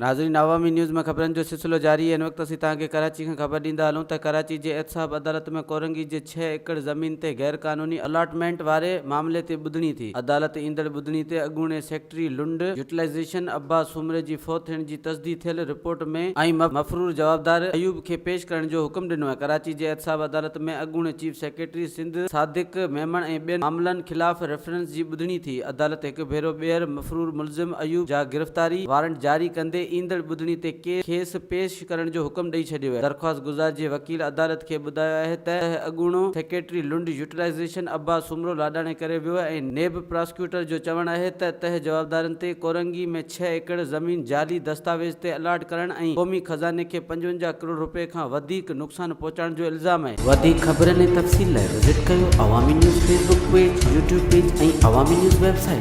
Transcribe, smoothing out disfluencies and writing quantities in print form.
ناظرين عوامي نيوز ۾ خبرن جو سلسلو جاري هن وقت اسين توهان کي ڪراچي کان خبر ڏيندا هلون ته ڪراچي جي احتساب عدالت ۾ ڪورنگي جي ڇهه ايڪڙ زمين تي غير قانوني الاٽمينٽ واري معاملي تي ٻڌڻي ٿي عدالت ايندڙ ٻڌڻي تي اڳوڻي سيڪريٽري لنڊ يوٽيلائيزيشن عباس سومري جي فوت ٿيڻ جي تصديق ٿيل رپورٽ ۾ ۽ مفرور جوابدار ايوب کي پيش ڪرڻ جو حڪم ڏنو آهي ڪراچي جي احتساب عدالت ۾ اڳوڻي چيف سيڪريٽري سنڌ صادق ميمڻ ۽ ٻين معاملن خلاف ريفرنس جي ٻڌڻي ٿي عدالت هڪ ڀيرو ٻيهر مفرور ملزم ايوب جا گرفتاري وارنٽ جاري ڪندي ايندڙ ٻڌڻي تي کيس پيش ڪرڻ جو حڪم ڏئي ڇڏيو آهي. درخواست گذار جي وڪيل عدالت کي ٻڌايو آهي ته اڳوڻو سيڪريٽري لنڊ يوٽيلائيزيشن عباس سومرو لاڏاڻي ڪري ويو ۽ نيب پراسڪيوٽر جو چوڻ آهي ته تهه جوابدارن تي ڪورنگي ۾ ڇهه ايڪڙ زمين جعلي دستاويز تي الاٽ ڪرڻ ۽ قومي خزاني کي 55 ڪروڙ روپين کان وڌيڪ نقصان پهچائڻ جو الزام آهي. وڌيڪ خبرن ۽ تفصيل لاء وزٽ ڪيو Awami news Facebook page, YouTube page ۽ Awami news website.